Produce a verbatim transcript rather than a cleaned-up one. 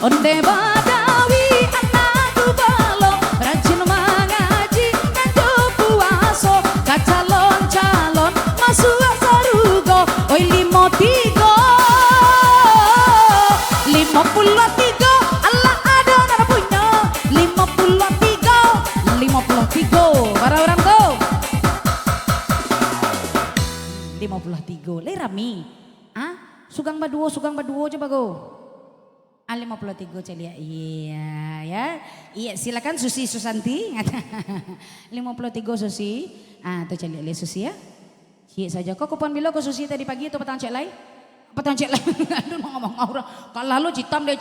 Onde Badawi anak gubalo, rajin mangaji nganjo puaso, ka calon-calon masuak sarugo. Oi limo tigo, limo puluah tigo, alah ado nan punyo. Limo puluah tigo, limo puluah tigo, bara urang tu? Limo puluah tigo, lai rami. Ah, sugang baduo, sugang baduo je bago. Ah, limo puluah tigo caliak. Iya, ya. Iya, silakan Susi Susanti. Limo puluah tigo Susi. Ah, tu caliak lihat Susi ya. Ciek saja. Kau kupon bilo ko Susi tadi pagi tu patang cek lai? Patang cek lai. Aduh, ngomong orang. Kalau lo citam deh,